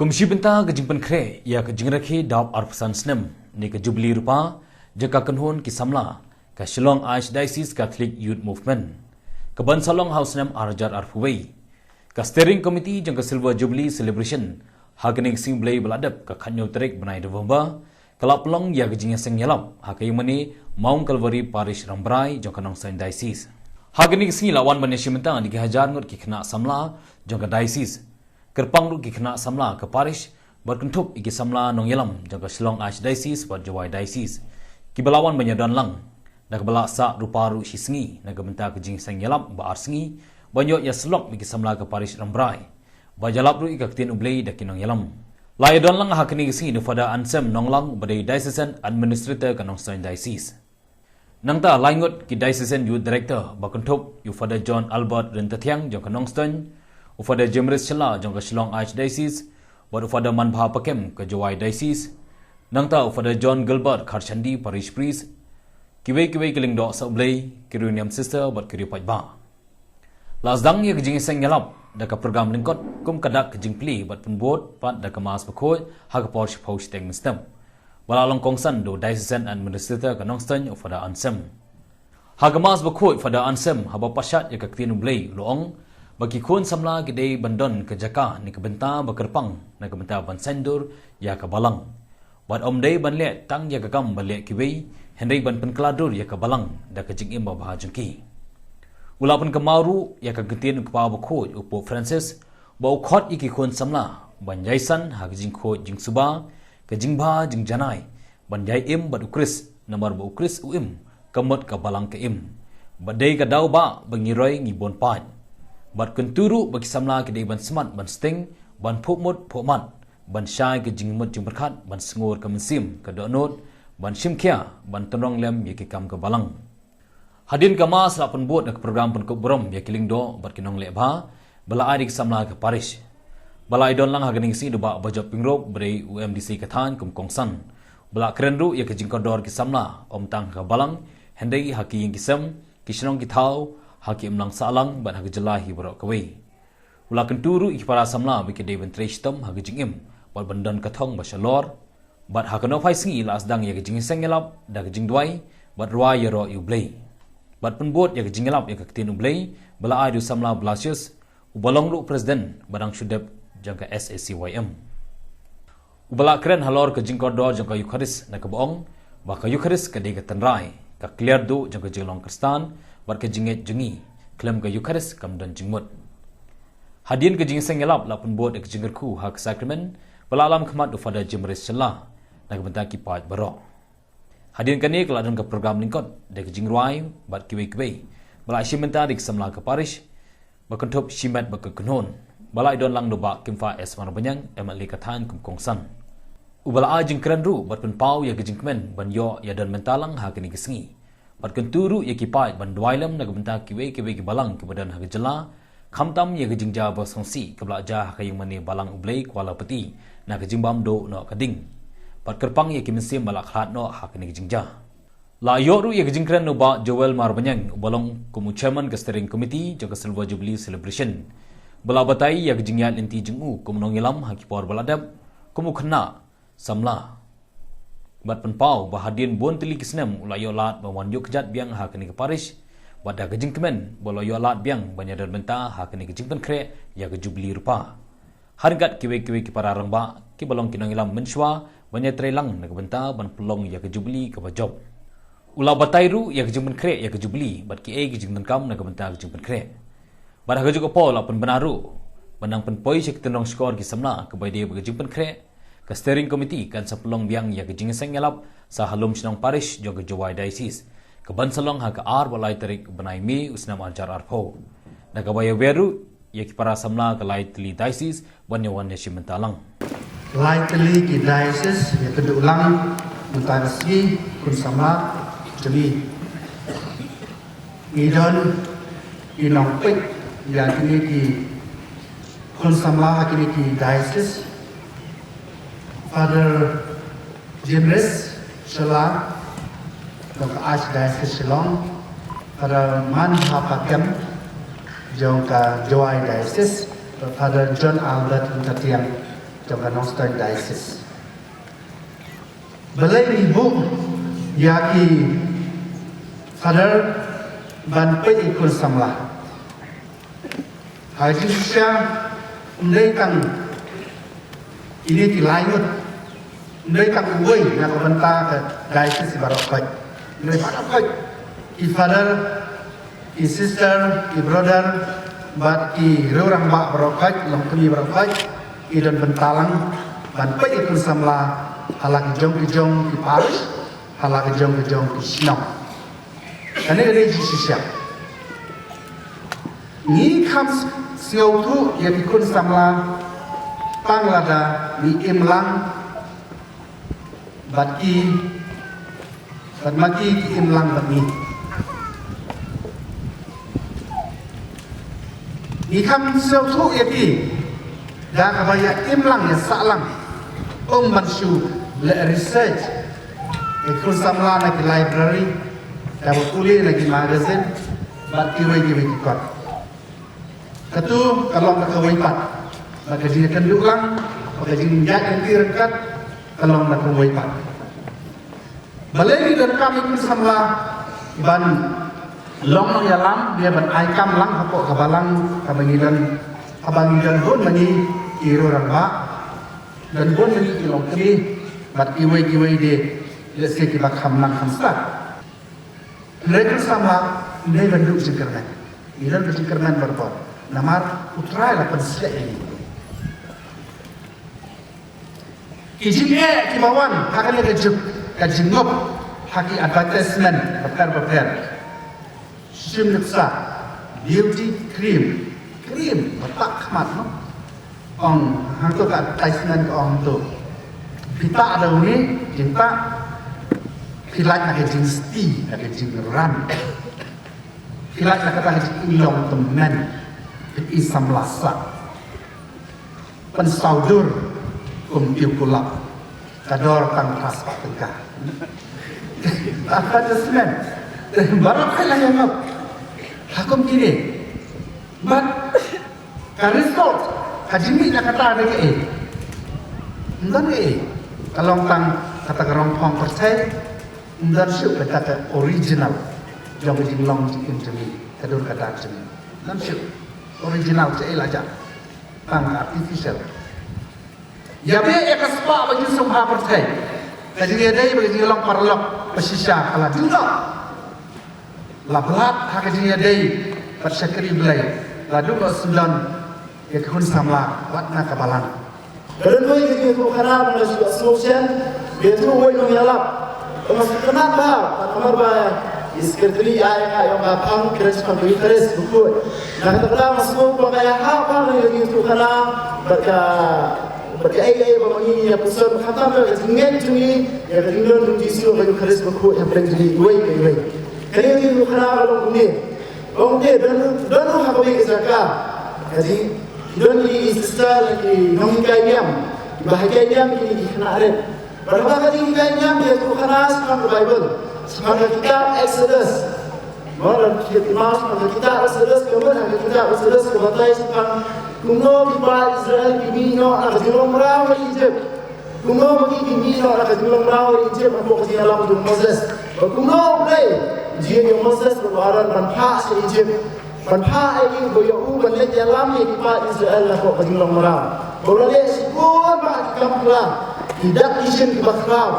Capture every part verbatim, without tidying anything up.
Kum shi bynta ka jingpynkhreh ïa ka jingrakhe dap arphew san snem ne ka Jubili Rupa jong ka kynhun ki samla ka Shillong Archdiocese Catholic Youth Movement, ka ban sa long ha u snem ar hajar arphew wei, ka Steering Committee jong ka Silver Jubilee Celebration ha kane ka sngi Blei ba la dep, ka khathynñiew tarik bnai November, ka la pynlong ïa ka jingïaseng ïalap ha ka ïingmane Mount Calvary Parish Rambrai jong ka Nongstoiñ Diocese. Ha kane ka sngi la wan ban ïashim bynta da ki hajar ngut ki khynnah samla jong ka diocese, kyrpang ruh ki khynnah samla ka parish bad kynthup ïa ki samla nongïalam jong ka Shillong Archdiocese bad Jowai Diocese, kiba la wan ban ïadon lang da kaba la sah rupa ruh shi sngi na ka bynta ka jingïaseng ïalap ba ar sngi ban ïoh ïasyllok ïa ki samla ka parish Rambrai, ba ïalap ruh ïa ka ktien U Blei da ki nongïalam. La ïadon lang ha kane ka sngi da u Father Anselm Nonglang, uba dei Diocesan Administrator ka Nongstoiñ Diocese. Nangta lai ngut ki Diocesan Youth Director, ba kynthup ïa u Father John Albert Ryntathiang jong ka Nongstoiñ, u Father Jimris Shylla jong ka Shillong Archdiocese, bad u Father Manbha Pakem ka Jowai Diocese. Nangta u Father John Gilbert Kharshandi, Parish Priest, kiwei kiwei ki lyngdoh sah U Blei, ki riew niam sister bad ki riew paidbah. La sdang ïa ka jingïaseng ïalap da ka program lyngkot kum ka dak ka jingplie bad pynbud pat da ka Mass bakhuid ha ka por shiphew shiteng mynstep, ba la long kongsan da u Diocesan Administrator ka Nongstoiñ, u Father Anselm. Ha ka Mass bakhuid, Father Anselm, haba pynshad ïa ka ktien U Blei, u la ong ba ki khun samla ki dei ban don ka jaka ne ka bynta ba kyrpang na ka bynta ban saiñdur ïa ka Balang. Bad ym dei ban leh tang ïa ka kam ba leh kiwei, hynrei ban pynkylla dur ïa ka Balang da ka jingim babha jong ki. U la pynkynmaw ruh ïa ka ktien u Kpa bakhuid, u Pope Francis, ba u khot ïa ki khun samla ban ïaisah ha ka jingkhuid jingsuba, ka jingbha jingjanai, ban ïai im bad U Khrist, namar ba U Khrist u im, ka mut ka Balang ka im. Bad dei ka daw ba, ba ngi roi ngi bun paid. Bad kyntu ruh ba ki samla ki dei ban smat ban sting, ban phuh mut phuh mat, ban shai ka jingmut jingpyrkhat, ban sngur ka mynsiem, ka dohnud, ban shim khia, ban tynrong lem ïa ki kam ka Balang. Hadien ka Mass la pynbud da ka program pynkup burom ïa ki lyngdoh bad ki nongleh bha ba la ai da ki samla ka parish. Ba la ïadon lang ha kane ka sngi da u Bah Bajop Pyngrope, ba dei u MDC ka thaiñ, kum kongsan, ba la kren ruh ïa ka jingkordor ki samla, ym tang ha ka Balang, hynrei ha ki ïing ki sem, ki shnong ki thaw, ha ki imlang sahlang bad ha ka jylla hi baroh kawei. U la kyntu ruh ïa ki para samla ba ki dei ban trei shitom ha ka jingim bad ban don ka thong ba shalor. Bad ha kano phai sngi la sdang ïa ka jingïaseng ïalap da ka jingduwai bad rwai ïaroh ïa U Blei. Bad pynbud ïa ka jingïalap ïa ka ktien U Blei ba la ai da u samla Blasius, uba long ruh president ba dang shu dep jong ka SACYM. Uba la kren halor ka jingkordor jong ka Eukharist, na kaba ong ba ka Eukharist ka dei ka tynrai, ka kliar duh jong ka jinglong Khristan bad ka jingngeit jong ngi. Khlem ka Eukharist kam don jingmut. Hadien ka jingïaseng ïalap la pynbud ïa ka jingkyrkhu ha ka sakramen ba la lam khmat da u Father Jimris Shylla na ka bynta ki paid baroh. Hadien kane ka la don ka program lyngkot da ka jingrwai bad kiwei kiwei ba la shim bynta da ki samla ka parish, ba kynthup shimet bad ka kynhun, ba la ïadon lang da u Bah Kynfa S Marbaniang, MLA ka thaiñ, kum kongsan, uba la ai jingkren ruh bad pynpaw ïa ka jingkmen ban ïoh ïadon bynta lang ha kane ka sngi. Bad kyntu ruh ïa ki paid ban duwai lem na ka bynta kiwei kiwei ki Balang kiba don ha ka jylla, khamtam ïa ka jingjia ba sngewsih kaba la jia ha ka ïingmane Balang U Blei Kuala Pti na ka jingbam duh noh ka ding. Bad kyrpang ïa ki mynsiem ba la khlad noh ha kane ka jingjia. La ïoh ruh ïa ka jingkren na u Bah Joel Marbaniang, uba long kum u chairman ka steering committee jong ka Silver Jubilee Celebration, ba la batai ïa ka jingïaid lynti jong u kum u nongïalam ha ki por ba la dep, kum u khynnah samla. Bad pynpaw ba hadien bun tylli ki snem u la ïoh lad ban wan ïuh kjat biang ha kane ka parish, bad da ka jingkmen ba u la ïoh lad biang ban ïadon bynta ha kane ka jingpynkhreh ïa ka Jubili Rupa. Ha ryngkat kiwei kiwei ki para rangbah kiba long ki nongïalam mynshuwa ban ïatrei lang na ka bynta ban pynlong ïa ka Jubili kaba jop. U la batai ruh ïa ka jingpynkhreh ïa ka Jubili bad kiei ki jingdonkam na ka bynta ka jingpynkhreh. Bad ha kajuh ka por la pynbna ruh ba nang pynpoi sha ki tynrong shkor ki samla, kaba ïadei bad ka jingpynkhreh, ka steering committee kan sa pynlong biang ïa ka jingïaseng ïalap sha ha Lumshnong Parish jong ka Jowai Diocese, kaban sa long ha ka ar bad lai tarik bnai May u snem ar hajar arphew. Da kaba ïawer ruh ïa ki para samla ka lai tylli diocese ban ïawan ïashim bynta lang. Lai tylli ki diocese ïa pynduh lang mynta ka sngi, khun samla jong ngi. Ngi don ki nongpeit ïa kine ki khun samla ha kine ki diocese. Father Jimris Shylla jong ka Archdiocese Shillong, Father Manbha Pakem jong ka Jowai Diocese, Father John Albert Ryntathiang jong ka Nongstoiñ Diocese. Balei ngi buh ïa ki Father ban peit ïa ki khun samla? Ha jingshisha ym dei tang ine ki lai ngut, ym dei tang uwei na ka bynta ka diocese baroh khoit. Ym dei baroh khoit, ki Father, ki Sister, ki Brother bad ki riew rangbah baroh khoit, longkmie baroh khoit, ki don bynta lang ban peit ïa ki khun samla ha la ki jong ki jong ki parish, ha la ki jong ki jong ki shnong. Kane ka dei jingshisha. Ngi kham sngewthuh ïa ki khun samla tang lada ngi im lang bad ki, bad ma ki ki im lang bad ngi. Ngi kham sngewthuh ïa ki da kaba ïa im lang ïa sah lang, ym ban shu leh research ïa ki khun samla na ki library, da ba pule na ki magazine bad kiwei kiwei ki kot. Katu ka long da kawei pat, bad ka jingïakynduh lang bad ka jingïaid lynti ryngkat ka long da kawei pat. Balei ngi donkam ïa ki khun samla ban long nongïalam, ban ai kam lang hapoh ka balang kaba ngi don, kaba ngi don bun ma ngi ki riew rangbah, don bun ma ngi ki longkmie bad kiwei kiwei de, lehse kiba kham nang kham stad. Hynrei ki khun samla ym dei ban duh jingkyrmen. Ngi don ka jingkyrmen barabor namar U Trai la pynshlur ïa ngi. Ki jingeh kiba wan ha kane ka juk, ka jingngop ha ki advertisement bapher bapher. Shim nuksa, beauty cream, cream ba tah khmat, no? Ong hangto ka advertisement ka ong to. Phi tah da une jingtah, phi lait na ka jingsti, na ka jingran. Phi lait na kata ka jinglong tymmen, phi i samla sah. Pynsaw dur kum tiew kulap, ka dor tang phra spah tyngka. Advertisement. Baroh khoit la ïa ngop ha kum kine. Bad ka result, ka jingmih na kata dei kaei? Ym don kaei. Ka long tang kata ka rong phong pyrthei. Ym don shuh kata ka original jong ka jinglong jingim jong ngi, ka dur ka dar jong ngi. Ym don shuh original, kaei la jah, tang artificial. Ïa beh ïa ka spah ba ngi sngewbha pyrthei, ka jingïadei bad ka jinglong paralok ba shisha ka la duh noh. La blad ha ka jingïadei bad shakri Blei, la duh noh syndon ïa ki khun samla wat na ka balang. Ka don wei ka jingïathuhkhana ba nga shu ïohsngew shen, ba ïathuh wei nongïalap. Ba nga shu kynmaw ba, namar ba i secretary ai nga ïa ka phang kren shaphang ka Eucharist bakhuid. Na kata ka daw nga sngew ba nga ïahap bha na ka jingïathuhkhana bad ka, bad kaei kaei ba ma ngi ngi ïa puson, khamtam ka jingngeit jong ngi ïa ka jingdon jong U Jisu ha ka Eucharist bakhuid hapdeng jong ngi iwei pa iwei. Kane ka jingïathuhkhana ka long kumne. Ong te, don, don ha kawei ka jaka, ka jing, ki don ki sister, ki nonghikai niam, kiba hikai niam ïa kine ki khynnah rit. Bad haba ka jinghikai niam ki ïathuhkhana shaphang ka Baibl, shaphang ka kitab Exodus. Mo, lada phi ïa timar shaphang ka kitab Exodus, ka mut ha ka kitab Exodus ka batai shaphang kumno ki paid Israel ki mih noh na ka jinglong mraw ha Ijipt. Kumno ma ki ki mih noh na ka jinglong mraw ha Ijipt hapoh ka jingïalam jong u Moses. Bad kumno U Blei u ïeng ïa u Moses bad u Aaron ban phah sha Ijipt, ban phah ïa ki ba ïa u ban leit ïalam ïa ki paid Israel hapoh ka jinglong mraw. Bad u la leh shibun bah ki kam phylla, ki dak ki shin kiba khraw.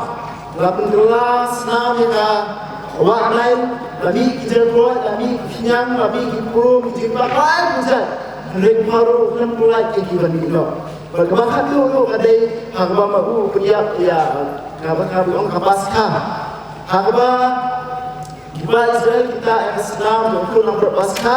La pynkylla snam ïa ka wah Nail, la mih ki jingkoit, la mih ki khñiang, la mih ki prum, ki jingpang, ai bunsien. Hynrei Pharaoh u khlem pynlait ïa ki ban mih noh. Bad kaba khatduh ruh ka dei ha kaba ma u u pynïap ïa kaba, kaba ong ka Paskha. Ha kaba ki paid Israel ki tah ïa ka snam jong u khun langbrot Paskha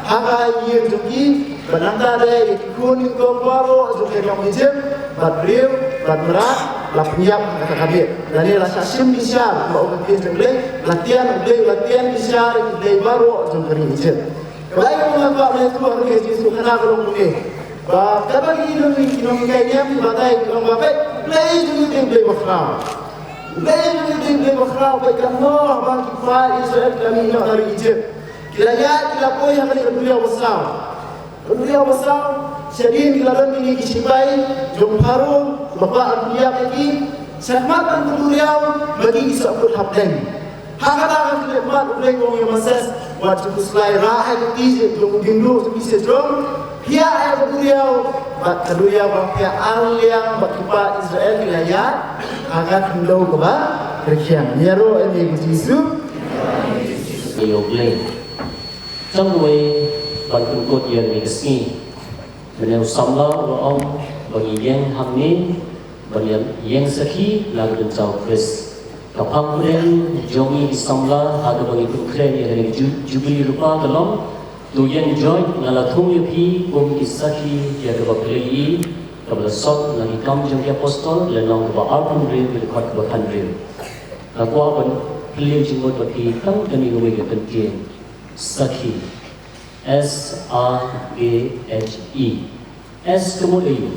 ha ka ïing jong ki, bad nangta de ïa ki khun nyngkong baroh jong ki nong Ijipt bad briew bad mrad la pynïap ha kata ka miet. Lane la shah shim bishar, ba u ka ktien jong U Blei, la tian, U Blei la tian bishar ïa ki dei baroh jong ka ri Ijipt. Kaba ïa ka ba me tu ha ka jingïathuhkhana ka long kumne. Ba kaba ngi don ngi ki nonghikai niam ki batai ki ong ba peit, Blei jong ngi dei Blei bakhraw. Blei jong ngi dei Blei bakhraw, peit katno ba ki paid Israel ki la mih noh na ri Ijipt. Ki la ïaid ki la poi ha kane ka duriaw basaw. Ka duriaw basaw, Shadien ki la don kine ki shipai jong Pharaoh, ba kwah ban ïap ïa ki, shakhmat ban ka duriaw ba ki, ki sah kut hapdeng. Ha kata ka khyllipmat U Blei u ong ïa Moses, wat shu khuslai, rah ïa ka kti jong u diengduh jong ki sha jrong, phiah ïa ka duriaw, bad ka duriaw ka phiah ar liang, bad ki paid Israel ki la ïaid ha ka khyndew kaba rkhiang. Ïaroh ïa U Jisu. Ïa U Blei. Tang wei ban pynkut ïa kane ka sngi. Mynne u samla u la ong ba ngi ïeng hangne ban ïeng sakhi na ka bynta u Khrist. Ka phang pdeng jong ngi ki samla ha kaba ngi pynkhreh ïa kane ka ju-, jubili lypa ka long: To ïeng joit, nga la thung ïa phi kum ki sakhi ïa kaba phi la ïohi, kaba la sot na Ki Kam jong ki Apostol, lynnong kaba arphew hynriew, ka dkhot kaba khathynriew. Nga kwah ban pynlong jingmut bad phi tang kane kawei ka kyntien: sakhi. S A K H E. S ka mut aïu?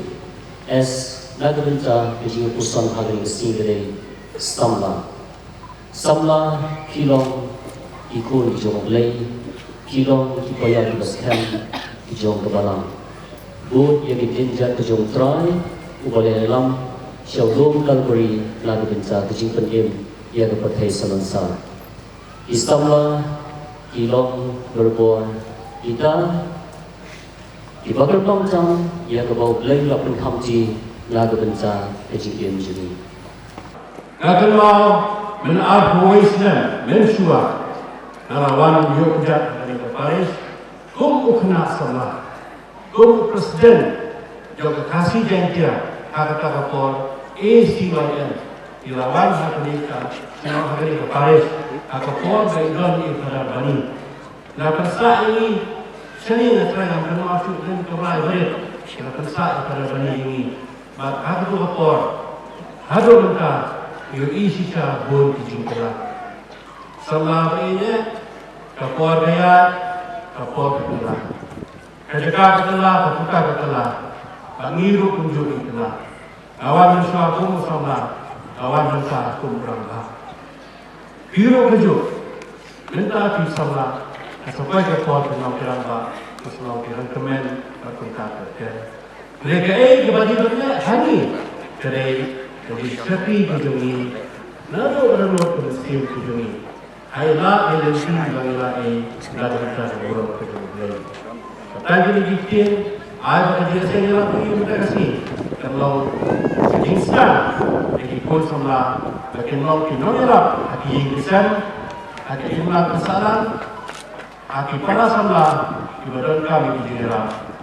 S na ka bynta ka jingpuson ha kane ka sngi ka dei samla. Samla ki long ki khun ki jong U Blei, ki long ki païar kiba skhem ki jong ka Balang. Bud ïa ki dienjat ka jong U Trai uba la ïalam sha u lum Kalbari na ka bynta ka jingpynim ïa ka pyrthei salonsar. Ki samla ki long barabor kita kiba kyrpang tam ïa kaba U Blei u la pynkhamti na ka bynta ka jingim jong ngi. Nga kynmaw mynarphew wei snem mynshuwa nga la wan ïoh kjat ha kane ka parish kum u khynnah samla, kum u president jong ka Khasi Jaiñtia ha kata ka por. A C Y N ki la wan ha kane ka, ha kane ka parish ha ka por ba i don i Father Bani. La pynsah ïa ngi, shane nga trai, ngam kynmaw shuh, kane ka rai barit. La pynsah ïa Father Bani ïa ngi. Bad ha kato ka por haduh mynta ngi ïohi shisha bun ki jingkylla. Samla ba ïeit, ka por ka ïaid, ka por ka kylla. Ka jaka ka kylla, ka kuta ka kylla. Bad ngi ruh kumjuh ngi kylla. Nga wan mynshuwa kum u samla, nga wan mynta kum u rangbah. Phi ruh kajuh, mynta phi samla, ha sa kawei ka por phin long ki rangbah, phin long ki ranggah kmen, bad kumta ter ter. Hynrei kaei kaba dei ban leh ha ngi ka dei ka jingshakri ka jong ngi naduh ranglut ka mynsiem ka jong ngi, ha i lad i lynti ba ngi la ei na ka bynta ka burom ka jong U Blei. Bad tang kine ki ktien, ai ba ka jingïaseng ïarap jong ngi mynta ka sngi kan long ka jingstad ïa ki khun samla ba kin long ki nongïarap ha ki ïing ki sem, ha ki imlang ki sahlang, ha ki para samla kiba donkam ïa ki jingïarap.